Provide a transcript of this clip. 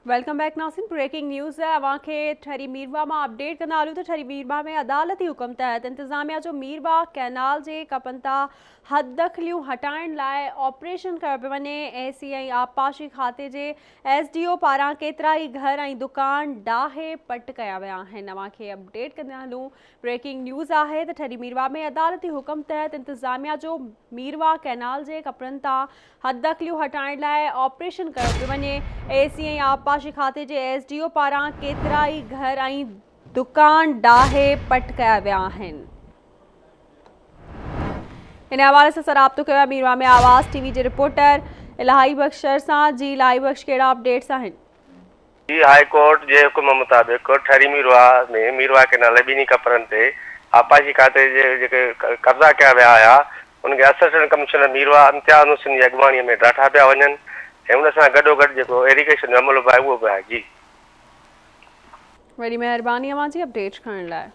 Welcome back ناظرين breaking news اوهان کي ٺري ميرواهه مان اپڊيٽ ڪندا هلون ته ٺري ميرواهه ۾ عدالتي حڪم تحت انتظاميا جو ميرواهه ڪئنال جي ڪپن تان حددخليون هٽائڻ لاء آپريشن ڪيو پيو وڃي اي سي ۽ آبپاشي کاتي جي ايس ڊي او پاران ڪيترائي گهر ۽ دڪان ڊاهي پٽ ڪيا ويا آهن اوهان کي اپڊيٽ ڪندا هلون بريڪنگ نيوز آهي ته ٺري ميرواهه ۾ عدالتي حڪم تحت انتظاميا جو ميرواهه ڪئنال جي ڪپڙن تان حددخليون هٽائڻ لاء آپريشن ڪيو پيو وڃي، اي سي ۽ آبپاشي کاتي جي ايس ڊي او پاران ڪيترائي گهر ۽ دڪان ڊاهي پٽ ڪيا ويا آهن. ان حوالي سان رابطو ڪيو آهي ميرواهه ۾ آواز ٽي وي جي رپورٽر الاهي بخش شر سان جي الاهي بخش ڪهڙا اپڊيٽس آهن. جي هاء ڪورٽ جي حڪم مطابق ٺري ميرواهه ۾ ميرواهه ڪئنال ٻنهي ڪپرن تي آبپاشي کاتي جي جيڪي قبضا ڪيا ويا هيا ان کي اسسٽنٽ ڪمشنر ميرواهه امتياز حسين جي اڳواڻي ۾ ڊاٺا پيا وڃن ۽ ان سان گڏوگڏ جيڪو ايريگيشن جو عملو به آهي اهو به آهي جي. وڏي مهرباني اوهان جي اپڊيٽ ڪرڻ لاء.